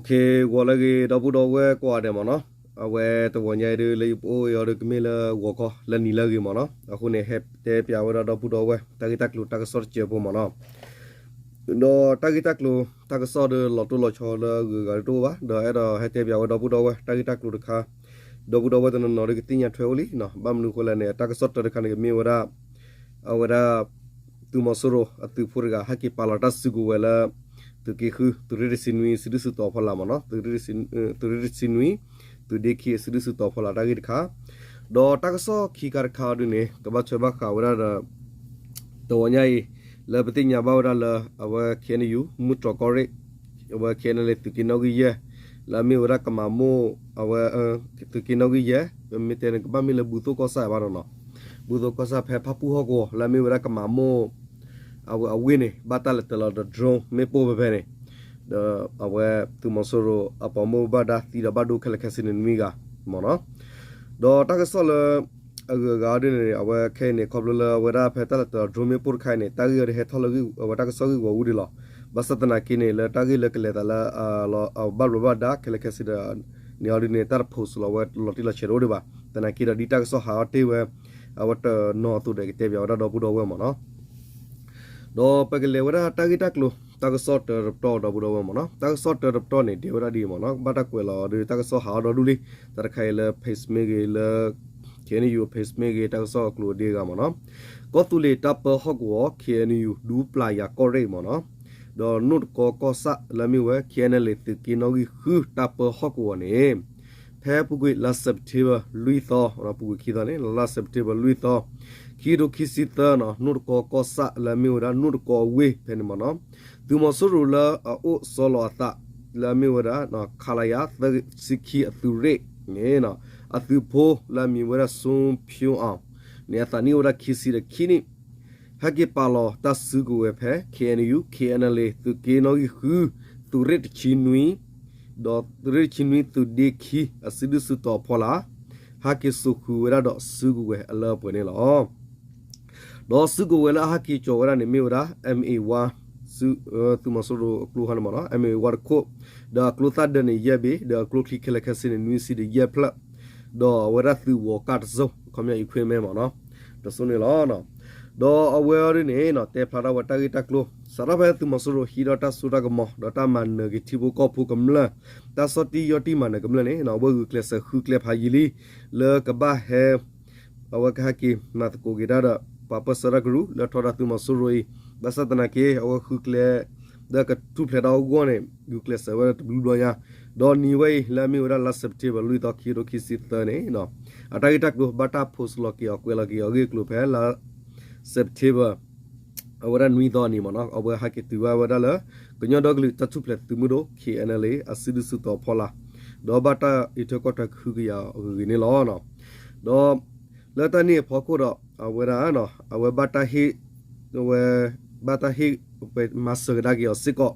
ဂီၤလၢအဂ့ၤ ဒီပုၢ်ဒီဝဲၢ်ကိးဂၤဒဲးမ့ၢ်နီၤ, အဝဲတဂီၤညါအံၤဒုး လၢယအိၣ်အံၤဒီး ကမ့ၢ်လၢဂီၤခီ လၢနံၤလၢအဂ့ၤမ့ၢ်နီၤ, အဃိန့ၣ် ဟဲတဲပၠးဝဲဒၣ်ဒီပုၢ်ဒီဝဲၢ် တၢ်ဂ့ၢ်တၢ်ကျိၤတၢ်ကစီၣ်တစဲးဖိမ့ၢ်နီၤ. ဒီးတၢ်ဂ့ၢ်တၢ်ကျိၤ တၢ်ကစီၣ်ဒီးလီၤတိၢ်လီၤဆီလၢအဂုၤအဂၤတအိၣ်ဘၣ်, ဒီးအဲၣ်ဒိးဟဲတဲပၠးဝဲဒီပုၢ်ဒီဝဲၢ် တၢ်ဂ့ၢ်တၢ်ကျိၤတခါ, ဒီပုၢ်ဒီဝဲၢ်တနီၤနီၤဒီးကသ့ၣ်ညါထွဲအိၣ်လံ, ဘၣ်မနုၤဃိလဲၣ်န့ၣ် တၢ်ကစီၣ်တၢတခါန့ၣ် ကမ့ၢ်ဝဲဒၣ် အဝဲဒၣ် သုးမီၤစိရိၤအသုးဖိတဂၤ ဟဲက့ၤပာ်လီၤတၢ်စုကဝဲၤလၢ သုးက့ဃု သုးရ့ၣ်တဆံနွံ စုဒုၣ်စုတီၤဖီလာ်မ့ၢ်နီၤ, သုးရ့ၣ်တဆံနွံ သုးဒ့ခံအစုဒုၣ်စုတီၤဖီလာ်တၢ်ဂ့ၢ်တခါ, ဒီးတၢ်ကစီၣ်ခံခါတခါအံၤဒုးန့ၣ် ကဘၣ်ထွဲဘၣ်ဃးဝဲဒၣ်ဒီး တဂီၤညါအံၤ လၢပသ့ၣ်ညါဘၣ်ဝဲဒၣ်လၢ အဝဲ KNU မုၢ်တြီၤကီၢ်ရ့ၣ် အဝဲ KNLA သုးက့နီၣ်ဂံၢ်ယဲၢ် လၢအမ့ၢ်ဝဲဒၣ်ကမၤမိၢ် အဝဲ သုးက့နီၣ်ဂံၢ်ယဲၢ် ပမ့ၢ်တဲန့ၣ် ကဘၣ်မ့ၢ်လၢဘူၣ်သိၣ်ကီၢ်ဆၣ်ဘၣ်နီၤနီၤ, ဘူၣ်သိၣ်ကီၢ်ဆၣ်ဖဲဖၣ်ပူၣ်ဟီၣ်ကဝီၤ လၢအမ့ၢ်ဝဲဒၣ်ကမၤမိၢ် အဝဲအဝ့ၢ်န့ၣ် ဘၣ်တၢ်လဲၤတလီၤဒီး drone မ့ၣ်ပိၢ်ဖဲဖဲန့ၣ်, ဒီးအဝဲသုးမီၤစိရိၤအပိာ်မုၣ်ဘၣ်ဒါသံဒီးဘၣ်ဒိခဲလၢာ်ခဲဆ့န့ၣ်နွံဂၤမ့ၢ်နီၤ, ဒီးတၢ်ကစီၣ်လၢ အဂုၤအဂၤဒ်န့ၣ် အဝဲခဲအံၤန့ၣ် ခီဖျိလၢအဝဲဒၣ်ဖဲတၢ်လဲၤတလီၤ drone မ့ၣ်ပိၢ်တခါအံၤန့ၣ် တၢ်ဂ့ၢ်အံၤဒ်ဟဲထီၣ်လၢအဝဲတၢ်ကစီၣ်ဂ့ၢ်ဝီအူဒံးလီၤ. ဘၣ်ဆၣ်သနာ်က့န့ၣ် လၢတၢ်ဂ့ၢ်လၢကလဲၤသးလၢ ဘၣ်ဘျီးဘၣ်ဒါခဲလၢာ်ခဲဆ့ဒီး န့ၣ်အီၤဒ်န့ၣ် တၢ်တ post လီၤဝဲလီၤတံၢ်လီၤဆဲးတအိၣ်ဒံးဘၣ်. သနာ်က့ဒီးဒ်တၢ်ကစီၣ်ဟးအီၣ်တ့ၢ်ဝဲ အဝဲတနီၤအသိးဒီးကတဲပၠးဝဲဒၣ်ဒီပုၢ်ဒီဝဲၢ်မ့ၢ်နီၤ. ဒီးပကလဲၤဝဲဒၣ်တၢ်ဂ့ၢ်တၢ်ကျိၤ တၢ်ကစီၣ်တၢတပတီၢ်ဒီပုၢ်ဒီဝဲၢ်မ့ၢ်နီၤ, တၢ်ကစီၣ်တၢတပတီၢ်န့ၣ် တဲဝဲဒၣ်ဒ်အံၤမ့ၢ်နီၤ, ဘၣ်တၢ်ကွဲးလီၤအီၤဒီး တၢ်ကစီၣ်ဟးအီၣ်ဒီဒူၣ်လံ, တၢ်တခါအံၤလၢ page မ့ၢ်ဂ့ၤ လၢ KNU page မ့ၢ်ဂ့ၤ တၢ်ကစီၣ်အကျိၤဒ်အဂၤမ့ၢ်နီၤ, ကီၢ်သူလ့ၤတၢ်ပၢဟီၣ်ကဝီၤ KNU ဒူပျၢ်ယၤကီၢ်ရ့ၣ်မ့ၢ်နီၤ, ဒီးနိၣ်တကီကီၢ်ဆၣ်လၢအမ့ၢ်ဝဲ KNLA သုးက့နီၣ်ဂံၢ်ဃုတၢ်ပၢဟီၣ်ကဝီၤန့ၣ် ဖဲအပူၤကွံာ်လါ September လွံၢ်သီ, ပူၤကွံာ်ခံသီန့ၣ် လါ September လွံၢ်သီ, ခံကထိခံဆံသၢနီၤ, နိၣ်တကီကီၢ်ဆၣ်လၢအမ့ၢ်ဝဲဒၣ် နိၣ်တကီအဝ့ၢ်ဖဲန့ၣ်မ့ၢ်နီၤ, သုးမီၤစိရိၤလၢအအိၣ်ဆီလီၤအသး လၢအမ့ၢ်ဝဲဒၣ် ခလရ သၢဆံခံအသုးရ့ၣ်န့ၣ် အသုးဖိလၢအမံၤဝဲဒၣ် Sun Pyung Aung န့ၣ် အသးနံၣ်အိၣ်ဝဲဒၣ်ခံဆံဒီးခံနံၣ် ဟဲက့ၤပာ်လီၤတၢ်စုကဝဲၤဖဲ KNU KNLA သုးက့နီၣ်ဂံၢ်ဃု သုးရ့ၣ်တဆံနွံ ဒီးသုးရ့ၣ်တဆံနွံ သုးဒ့ခံ အစုဒုၣ်စုတီၤအဖီလာ် ဟဲက့ၤစိာ်ဃုာ်ဝဲဒၣ်ဒီးစုကဝဲၤအလၢအပှဲၤန့ၣ်လီၤ. ဒီးစုကဝဲၤလၢအဟဲက့ၤစိာ်ဝဲဒၣ်န့ၣ်မ့ၢ်ဝဲဒၣ် MA one သုးမီၤစိရိၤအကျိခါန့ၣ်မ့ၢ်နီၤ MA one တခိၣ် ဒီးအကျိသၣ်ဒၢန့ၣ်ယဲၢ်ဘ့ၣ် ဒီးအကျိချံခဲလၢာ်ခဲဆ့န့ၣ် နွံဆံဒီးယဲၢ်ဖျၢၣ် ဒီးအဝဲဒၣ်သုးဝီၤကၢ်တစိၢ် ခီပညီ equipment မ့ၢ်နီၤ တစိၢ်န့ၣ်လီၤ. ဒီးအဝဲအံၤဒ်န့ၣ် တဲဖျါထီၣ်ဝဲတၢ်ဂ့ၢ်တၢ်ကျိၤ စးထီၣ်ဖဲသုးမီၤစိရိၤဟံးဒီးတၢ်စိတၢ်ကမီၤ ဒီးတၢ်မၤနၢၤက့ၤထံဖိကီၢ်ဖိကမျၢၢ် တၢ်ဆီၣ်တံၢ်ယီၢ်တံၢ်မၤနၢၤကမျၢၢ်န့ၣ် အဝဲဂုာ်ကျဲးစၢးဃုကျဲဖးယံာ်လံ လၢကဘၣ်ဟဲ အဝဲကဟဲက့ၤမၤသကိးက့ၤတၢ်ဒီး ပှၤပၢၢ်ဆၢတၢ်ကရူၢ် လၢထီဒါသုးမီၤစိရိၤအံၤ ဘၣ်ဆၣ်သနာ်က့ အဝဲဃုကျဲ လၢကထူၣ်ဖျဲးတၢ်အဂီၢ်န့ၣ် ဂုာ်ကျဲးစၢးဝဲဒၣ်တဘျုးဘျီညါ ဒီးနံၤဝဲအံၤ လၢအမ့ၢ်ဝဲဒၣ်လါ September လွံၢ်သီ ခံကထိခံဆံသၢန့ၣ် အတၢ်ဂ့ၢ်တၢ်ကျိၤ ဘၣ်တၢ် post လီၤက့ၤအီၤ ကွဲးလီၤက့ၤအီၤအဂ့ၢ်အကျိၤဖဲလါ September အဝဲဒၣ်နွံသီအနံၤမ့ၢ်နီၤ အဝဲဟဲက့ၤတုၤဘၣ်ဝဲဒၣ်လၢ ကညီဒီကလုာ်တၢ်ထူၣ်ဖျဲးသုးမုၢ်ဒိၣ် KNLA အစုဒုၣ်စုတီၤအဖီလာ် ဒီးဘၣ်တၢ်အံးထွဲကွၢ်ထွဲကဟုကယာ်အီၤအဂ့ၢ်န့ၣ်လီၤ. ဒီး လၢတၢ်န့ၣ်အဖီခိၣ်ဒီး အဝဲဒၣ် အဝဲဘၣ်တၢ်ဟ့ၣ် အဝဲ ဘၣ်တၢ်ဟ့ၣ် မၤစၢၤကဒါက့ၤအီၤစ့ၢ်ကီး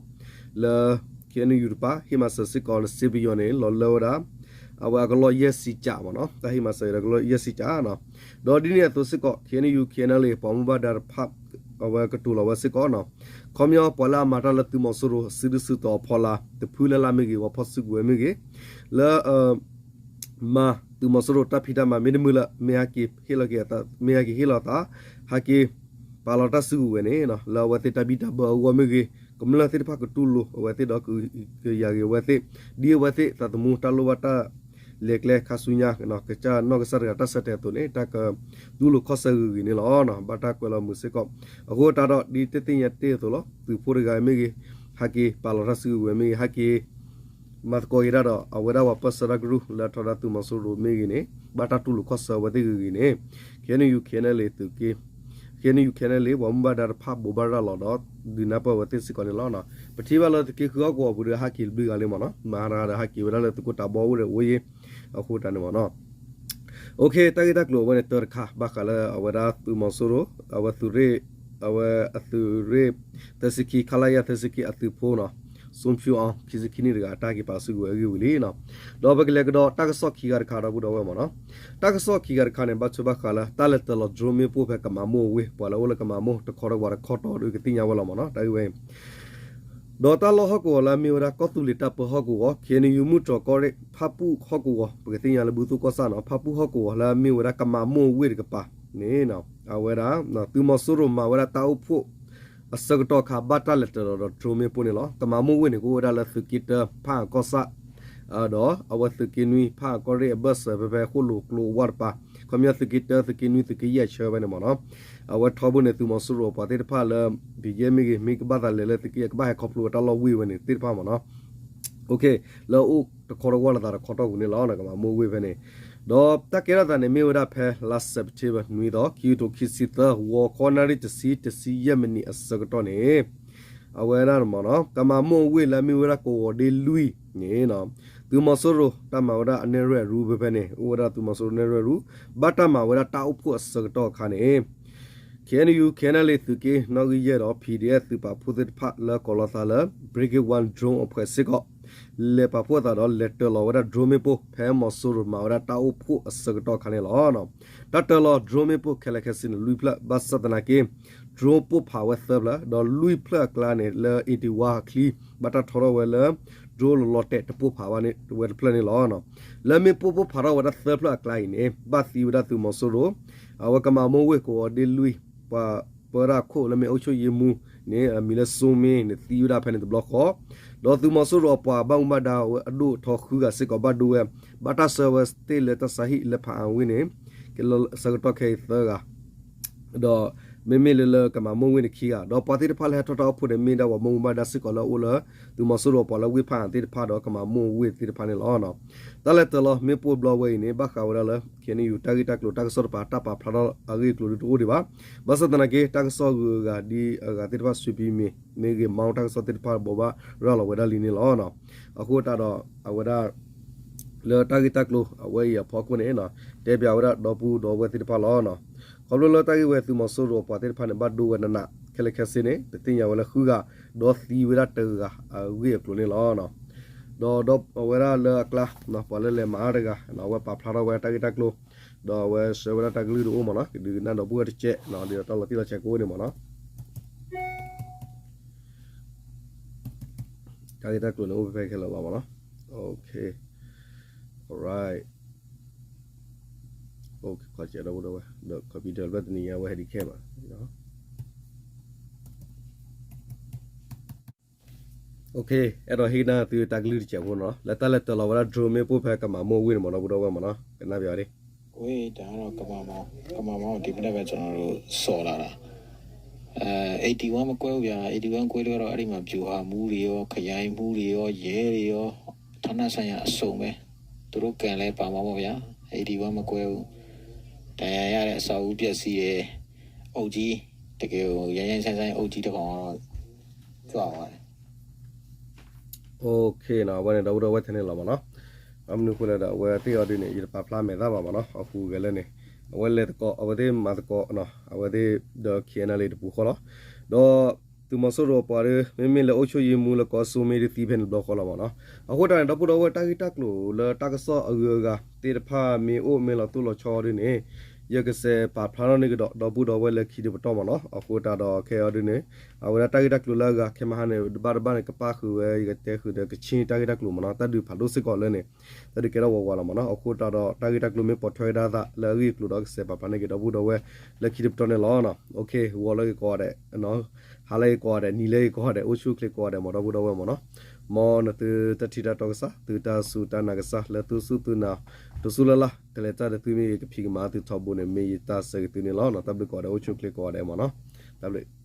လၢ KNU တပၤ ဟ့ၣ်မၤစၢၤစ့ၢ်ကီးလၢစ့ပယီၤန့ၣ် လီၤလၢဝဲဒၣ် အဝဲအကလီၢ်ယဲၢ်ဆံကးမ့ၢ်နီၤ တၢ်ဟ့ၣ်မၤစၢၤအီၤဒီးကလီၢ်ယဲၢ်ဆံကးနီၤ ဒီးဒ်န့ၣ်အသိးစ့ၢ်ကီး KNU KNLA ပှၤမူဘၣ်ဒါတဖၣ် အဝဲကတိၤလီၤဝဲစ့ၢ်ကီးနီၤ ခီပညီပှၤလၢအမၤတၢ်လၢသုးမီၤစိရိၤ စုဒုၣ်စုတီၤအဖီလာ် တဖုလၢ်လၢ်မ့ၢ်ဂ့ၤ ပှၤဖီၣ်စုကဝဲၤမ့ၢ်ဂ့ၤ လၢ မၤသုးမီၤစိရိၤတၢ်ဖံးတၢ်မၤမ့တမုာ်လၢ မ့ၢ်ဟဲက့ၤဟ့ၣ်လီၤက့ၤအသး မ့ၢ်ဟဲက့ၤဟ့ၣ်လီၤသး ဟဲက့ၤ ပာ်လီၤတၢ်စုကဝဲၤန့ၣ် လၢအဝဲသ့ၣ်တၢ်ဘံၣ်တၢ်ဘၢအဂီၢ်မ့ၢ်ဂ့ၤ ကမျၢၢ်သ့ၣ်တဖၣ်ကတူၢ်လိာ်အဝဲသ့ၣ်ဒီး ကယၤက့ၤအဝဲသ့ၣ် ဒ်အဝဲသ့ၣ်သးသမူတၢ်လိၣ်ဘၣ်တၢ်လဲၤကျဲခါဆူညါ ကစၢ်နီၢ်ကစၢ်တဂၤတၢ်ဆၢတဲာ်အသိးန့ၣ် တၢ်ကတူၢ်လိာ်ခီၣ်ဆၢဂ့ၤဂ့ၤန့ၣ်လီၤ. ဘၣ်တၢ်ကွဲးလီၤမုာ်စ့ၢ်ကီး အဃိသတးဒီး ဒ်တသ့ၣ်ညါတ့ၢ်အသိးလီၤ သုးဖိတဂၤမ့ၢ်ဂ့ၤ ဟဲက့ၤပာ်လီၤတၢ်စုကဝဲၤမ့ၢ်ဂ့ၤ ဟဲက့ၤ မၤသကိးက့ၤတၢ်ဒီး အဝဲဒၣ်ပှၤပၢၢ်ဆၢတၢ်ကရူၢ်လၢအထီဒါသုးမီၤစိရိၤမ့ၢ်ဂ့ၤန့ၣ် ဘၣ်တၢ်တူၢ်လိာ်ခီၣ်ဆၢအဝဲသ့ၣ်ဂ့ၤဂ့ၤန့ၣ် KNU KNLA သုးက့ KNU KNLA ပှၤမူဘၣ်ဒါတဖၣ်ဘိးဘၣ်ရၤလီၤဒီး ဒုးနၢ်ပၢၢ်အဝဲသ့ၣ်စ့ၢ်ကီးန့ၣ်လီၤ. ပထံၣ်ဘၣ်လၢသုးက့ဃုဟီၣ်ကဝီၤပူၤဒီး ဟဲက့ၤတဘျုးဂၤလံမ့ၢ်နီၤ မၤရၤဒီးဟဲက့ၤဝဲဒၣ်လၢသုးခိၣ်တးဘီအိၣ်ဒီးအိၣ်ယ့ၢ် အဃိတၢ်န့ၣ်မ့ၢ်နီၤ တၢ်ဂ့ၢ်တၢ်ကျိၤအဝဲန့ၣ်တၢတခါ ဘၣ်ဃးလၢအဝဲဒၣ်သုးမီၤစိရိၤ အဝဲသုးရ့ၣ် အဝဲအသုးရ့ၣ် သၢဆံခံ ခလရ သၢဆံခံ အသုးဖိနီၤ Sun Pyung Aung ခံဆံခံနံၣ်တဂၤ တၢ်ဟဲက့ၤပာ်စုကဝဲၤအဂ့ၢ်ဝံၤလံနီၤ ဒီးပကလဲၤကဒီးတၢ်ကစီၣ်ခံဂၤတခါဒီပုၢ်ဒီဝဲၢ်မ့ၢ်နီၤ တၢ်ကစီၣ်ခံဂၤတခါန့ၣ် ဘၣ်ထွဲဘၣ်ဃးလၢ တၢ်လဲၤတလီၤ drone မ့ၣ်ပိၢ်ဖဲကမၤမိၢ်အဝ့ၢ် ပှၤလၢအိၣ်လၢကမၤမိၢ်တခီတဝးတခီတီၤဒီးကသ့ၣ်ညါဝဲလီၤမ့ၢ်နီၤ တၢ်ဂ့ၢ်ဝဲအံၤ ဒီးတၢ်လီၢ်ဟီၣ်ကဝီၤလၢအမ့ၢ်ဝဲဒၣ်ကီၢ်သူလ့ၤတၢ်ပၢဟီၣ်ကဝီၤ ခ့ၣ်အဲၣ်ယူၣ် မုၢ်တြီၤကီၢ်ရ့ၣ် ဖၣ်ပူၣ်ဟီၣ်ကဝီၤ ပကသ့ၣ်ညါလၢဘုသိၣ်ကီၢ်ဆၣ်နီၤ ဖၣ်ပူၣ်ဟီၣ်ကဝီၤလၢအမ့ၢ်ဝဲဒၣ်ကမၤမိၢ်ဝ့ၢ်တကပၤန့ၣ် အဝဲဒၣ် သုးမီၤစိရိၤမၤဝဲဒၣ်တၢ်အိၣ်ဖှိၣ်အဆၢကတီၢ်အခါ ဘၣ်တၢ်လဲၤတၢၤလီၤဒီး drone မ့ၣ်ပိၢ်န့ၣ်လီၤ. ကမၤမိၢ်ဝ့ၢ်န့ၣ် ကအိၣ်ဝဲဒၣ်လၢသုးက့တၢ ဖၣ်အၣ်ကီၢ်ဆၣ် ဒီးအဝဲသုးက့နွံ ဖၣ်အၣ်ကီၢ်ရ့ၣ်အဘၢၣ်စၢၤ ဖဲဖဲဃိၣ်လိာ်ကျိအဝၢ်တပၤ ခီပညီသုးက့တၢ သုးက့နွံ သုးက့ယဲၢ်ဆၢဝဲန့ၣ်မ့ၢ်နီၤ. အဝဲထီဘိန့ၣ် သုးမီၤစိရိၤအပှၤသ့ၣ်တဖၣ်လၢ ဘံၣ်ယဲၢ်မ့ၢ်ဂ့ၤ မ့ၢ်ကဘၣ်သးလဲၤလၢသုးက့ ကဘၣ်ဟဲခီဖျိဝဲတၢ်လီၢ်ဝ့ၢ်ဝဲန့ၣ်သ့ၣ်တဖၣ်မ့ၢ်နီၤ လၢအအိၣ်တခီတဝၢ်လိာ်သးတခီတီၢ်ပူၤန့ၣ်လီၤ. ကမၤမိၢ်ဝ့ၢ်ဖဲန့ၣ် ဒီးတၢ်ကဲထီၣ်သးန့ၣ် မ့ၢ်ဝဲဒၣ်ဖဲလါ September နွံသီ ခံကထိခံဆံသၢ ဂီၤခီနၣ်ရံၣ်တဆံ တဆံယဲၢ်မံးနံးအဆၢကတီၢ်န့ၣ် အဝဲဒၣ်မ့ၢ်နီၤ ကမၤမိၢ်ဝ့ၢ်လၢအမ့ၢ်ဝဲဒၣ်ကဝီၤဒ့လွံၢ်န့ၣ် သုးမီၤစိရိၤတၢ်မၤဝဲဒၣ်အနဲၣ်ရွဲၣ်ရူဖဲဖဲန့ၣ် အိၣ်ဝဲဒၣ်သုးမီၤစိရိၤနဲၣ်ရွဲၣ်ရူ ဘၣ်တၢ်မၤဝဲဒၣ်တၢ်အိၣ်ဖှိၣ်အဆၢကတီၢ်အခါန့ၣ် ခ့ၣ်အဲၣ်ယူၣ် ခ့ၣ်အဲၣ်ယူၣ် သုးက့နီၣ်ဂံၢ်ယဲၢ်ဒီး PDF သုးပာ်ဖှိၣ်သ့ၣ်တဖၣ်လၢကိးလီၤသးလၢ Brigade One drone အဖွဲ့စ့ၢ်ကီး လဲၤပာ်ဖှိၣ်အသးဒီးလဲၤတၢၤလီၤဝဲဒၣ် drone မ့ၣ်ပိၢ် ဖဲမီၤစိရိၤမၤဝဲဒၣ်တၢ်အိၣ်ဖှိၣ်အဆၢကတီၢ်အခါန့ၣ်လီၤ. တၢ်တၢၤလီၤ drone မ့ၣ်ပိၢ်ခဲလၢာ်ခဲဆ့န့ၣ် လွံၢ်ဖျၢၣ် ဘၣ်ဆၣ်သနာ်က့ drone ပိၢ်ဖးဝဲသၢဖျၢၣ် ဒီးလွံၢ်ဖျၢၣ်အကျါန့ၣ် လၢ eighty-one အချံ ဘၣ်တၢ်ထီထီၣ်ဝဲလၢ drone လီၤလီၤတဲာ်တပိၢ်ဖးဘၣ်ဝဲတဖျၢၣ်န့ၣ်လီၤ. လၢမ့ၣ်ပိၢ်ပိၢ်ဖးထီၣ်ဝဲဒၣ်သၢဖျၢၣ်အကျါအံၤန့ၣ် ဘၣ်သံဝဲဒၣ်သုးမီၤစိရိၤ အဝဲကမၤမိၢ်ဝ့ၢ်ကဝီၤဒ့လွံၢ် ပှၤပၢတၢ်ခိၣ်လၢမ့ၢ်အုပ်ချုပ်ရေးမှူးန့ၣ် အမံၤလၢစိမ့ၢ်န့ၣ် သံဝဲဒၣ်ဖဲန့ၣ်တဘျီဃီ ဒီးသုးမီၤစိရိၤအပှၤဘၣ်မူဘၣ်ဒါဝဲအဒိၣ်အထီဃုဂၤစ့ၢ်ကီးဘၣ်ဒိဝဲ ဘၣ်တၢ်ဆှၢဝဲသ့ၣ်လၢတၢ်ဆါဟံၣ်လၢဖးအါဝ့ၢ်န့ၣ် ကလၢဆၢကတီၢ်ခဲအံၤသၢဂၤ ဒီးမ့မ့ၢ်လၢလၢကမၤမိၢ်ဝ့ၢ်န့ၣ်ခံဂၤ ဒီးပှၤသ့ၣ်တဖၣ်လၢဟဲထီၣ်တၢ်အိၣ်ဖှိၣ်န့ၣ် မ့ၢ်ဒၣ်ပှၤဘၣ်မူဘၣ်ဒါစ့ၢ်ကီးလၢအအိၣ်လၢ သုးမီၤစိရိၤအပှၤလၢဝ့ၢ်ဖးအါသ့ၣ်တဖၣ်ဒီးကမၤမိၢ်ဝ့ၢ်သ့ၣ်တဖၣ်န့ၣ်လီၤ. တၢ်လဲၤတၢၤလီၤမ့ၣ်ပိၢ်ဘျီဝဲအံၤန့ၣ် ဘၣ်ဃးဝဲဒၣ်လၢ ခ့ၣ်အဲၣ်ယူၣ် တၢ်ဂ့ၢ်တၢ်ကျိၤတၢ်ကစီၣ်တပၤ တၢ်ပာ်ဖျါထီၣ်အဂ့ၢ်အကျိၤဒ်တအိၣ်ဒံးဘၣ်. ဘၣ်ဆၣ်သနာ်က့ တၢ်ကစီၣ်အဂုၤအဂၤဒ်အဂၤသ့ၣ်တဖၣ် ဆွေပြည်မင်း မ့ၢ်ဂ့ၤ မီတၢ်ကစီၣ်သ့ၣ်တဖၣ်ဘိးဘၣ်ရၤလီၤဝဲဒၣ်လံန့ၣ်လီၤ. အဃိသတးဒီး အဝဲဒၣ် လၢတၢ်ဂ့ၢ်တၢ်ကျိၤအဝဲအံၤအဖီခိၣ်န့ၣ် တဲပၠးဝဲဒၣ်ဒီပုၢ်ဒီဝဲၢ်သ့ၣ်တဖၣ်လီၤ. ခီဖျိလၢတၢ်ဂ့ၢ်ဝဲသုးမီၤစိရိၤအပှၤသ့ၣ်တဖၣ်န့ၣ် ဘၣ်ဒိဝဲနးနး ခဲလၢာ်ခဲဆ့န့ၣ် ပသ့ၣ်ညါဝဲလၢဃုဂၤ ဒီးသံဝဲဒၣ်တဂၤအဂ့ၢ်အကျိၤန့ၣ်လီၤ. ဒီးအဝဲဒၣ်လၢအကျါ ပှၤလၢလဲၤမၤအါတဂၤ အဝဲပာ်ဖျါထီၣ်ဝဲတၢ်ဂ့ၢ်တၢ်ကျိၤ ဒီးအဝဲဆှၢဝဲဒၣ်တၢ်ကလုၢ်တအိၣ်မ့ၢ်နီၤ ကဒုးကနၣ်ဒီပုၢ်ဝဲၢ်တကဲး ဒီးတၢ်လီၤတံၢ်လီၤဆဲးကအိၣ်န့ၣ်မ့ၢ်နီၤ တၢ်ဂ့ၢ်တၢ်ကျိၤန့ၣ်အိၣ်ဖဲဖဲခဲလၢာ်လီၤမ့ၢ်နီၤ okay alright ဒီပုၢ်ဒီဝဲၢ် ဒီး computer ဖျၢၣ်တနံၤညါဝဲဟဲဒံးခဲမး okay အဲၣ်ဒိးဟ့ၣ်ကနၣ်သုတၢ်ကလုၢ်တစဲးဖိနီၤ လၢတၢ်လဲၤတၢၤလီၤဝဲဒၣ် drone မ့ၣ်ပိၢ်ဖဲကမၤမိၢ်ဝ့ၢ်န့ၣ်မ့ၢ်ဒီပုၢ်ဒီဝဲၢ်မ့ၢ်နီၤ ကနၣ်ပၠးဝဲဒၣ် ဝ့ၢ်တၢ်ဒီးကမၤမီၢ် ကမၤမီၢ်ဒ်မ့ၢ်ဒၣ်ဖဲကျွန်တော်တို့ စီၤလာတာ အဲ eighty-one မကွဲဘူးဗျာ eighty-one ကွဲလို့ကတော့အဲ့ဒီမှာဗျူဟာမှူးတွေရော ခရိုင်မှူးတွေရော ရဲတွေရော ဌာနဆိုင်ရာအစုံပဲ သူတို့ကံလည်းပါမှာပေါ့ဗျာ eighty-one မကွဲဘူး ဒဏ်ရာရတဲ့အဆောက်အဦးပျက်စီးတယ် အုပ်ကြီး တကယ်ကို ရိုင်းရိုင်းစိုင်းစိုင်း အုပ်ကြီးတစ်ကောင်ကတော့ ကြွသွားတယ် okay နီၤ အဝဲန့ၣ် ဒီပုၢ်ဒီဝဲၢ်ထဲန့ၣ်လီၤမ့ၢ်နီၤ အမနုၤအဃိလဲၣ်ဒီး အဝဲသ့ၣ်အီၤဒ်န့ၣ် ယတပာ်ဖျါမဲာ်သၣ်ဘၣ်မ့ၢ်နီၤ အဃိဂဲၤလၢန့ၣ် အဝဲလဲၤသကိး အဝဲသ့ၣ်မၤသကိး အဝဲသ့ၣ်ဒီး ခ့ၣ်အဲၣ်ယူၣ် တပူၤဃီလီၤ ဒီး သုးမီၤစိရိၤအပှၤဒီး မ့မ့ၢ်လၢအုပ်ချုပ်ရေးမှူးလၢကီၢ်စိမ့ၢ်ဒ်သံဖဲန့ၣ်တဘျီဃီလီၤမ့ၢ်နီၤ အဃိတၢ်န့ၣ် ဒီပုၢ်ဒီဝဲၢ်တၢ်ဂ့ၢ်တၢ်ကျိၤလၢတၢ်ကစီၣ်အဂုၤအဂၤသ့ၣ်တဖၣ်မ့ၢ်အိၣ်မ့ၢ်လီၤတိၢ်လီၤဆီဒ်န့ၣ် ယကစဲးပာ်ဖျါထီၣ်န့ၢ်ကဒီး ဒီပုၢ်ဒီဝဲၢ်လၢခံတပတီၢ်မ့ၢ်နီၤ အဃိတၢ်ဒီးခဲအံၤဒ်န့ၣ် အဝဲဒၣ်တၢ်ဂ့ၢ်တၢ်ကျိၤလၢအဂၤခဲမဟါန့ၣ် တဘၣ်တဘၣ်န့ၣ် ကပၣ်ဃုာ်ဝဲ ယကတဲဃုာ်ဒီးကဆ့တၢ်ဂ့ၢ်တၢ်ကျိၤမ့ၢ်နီၤ တၢ်ဒုးဖးဒိၣ်စ့ၢ်ကီးလၢန့ၣ် တၢ်ဒုးကဲထီၣ်ဝးဝးလီၤမ့ၢ်နီၤ အဃိတၢ်ဒီးတၢ်ဂ့ၢ်တၢ်ကျိၤမ့ၢ်ပိာ်ထွဲဝဲဒၣ်သးလၢအဂ့ၢ်အကျိၤဒီးကစဲးပာ်ဖျါန့ၢ်က့ၤဒီပုၢ်ဒီဝဲၢ်လၢခံတပတီၢ်န့ၣ်လီၤ okay ဂီၤလၢဂ့ၤကိးဂၤဒဲး ဟါလၢဂ့ၤကိးဂၤဒဲး နံၤလၢဂ့ၤကိးဂၤဒဲးအိၣ်ဆူၣ်အိၣ်ချ့ကိးဂၤဒဲးမ့ၢ်ဒီပုၢ်ဒီဝဲၢ်မ့ၢ်နီၤ မ်နသုတၢ်ထံၣ်တၢ်တီကစၢ် သုတၢ်စူၢ်တၢ်နာ်ကစၢ် လၢသုစူၢ်သုနာ် တစူၢ်လၢ်လၢ် ကလဲၤတၢ်ဒီးသုမ့ၢ်ဂ့ၤ ကဖံးကမၤသုထီဘိန့ၣ် မ့ၢ်ယတၢ်ဆၢဂ့ၤသုန့ၣ်လီၤ တၢ်ဘျုးကိးဂၤဒဲးအိၣ်ဆူၣ်အိၣ်ချ့ကိးဂၤဒဲးမ့ၢ်နီၤ တၢ်ဘျုး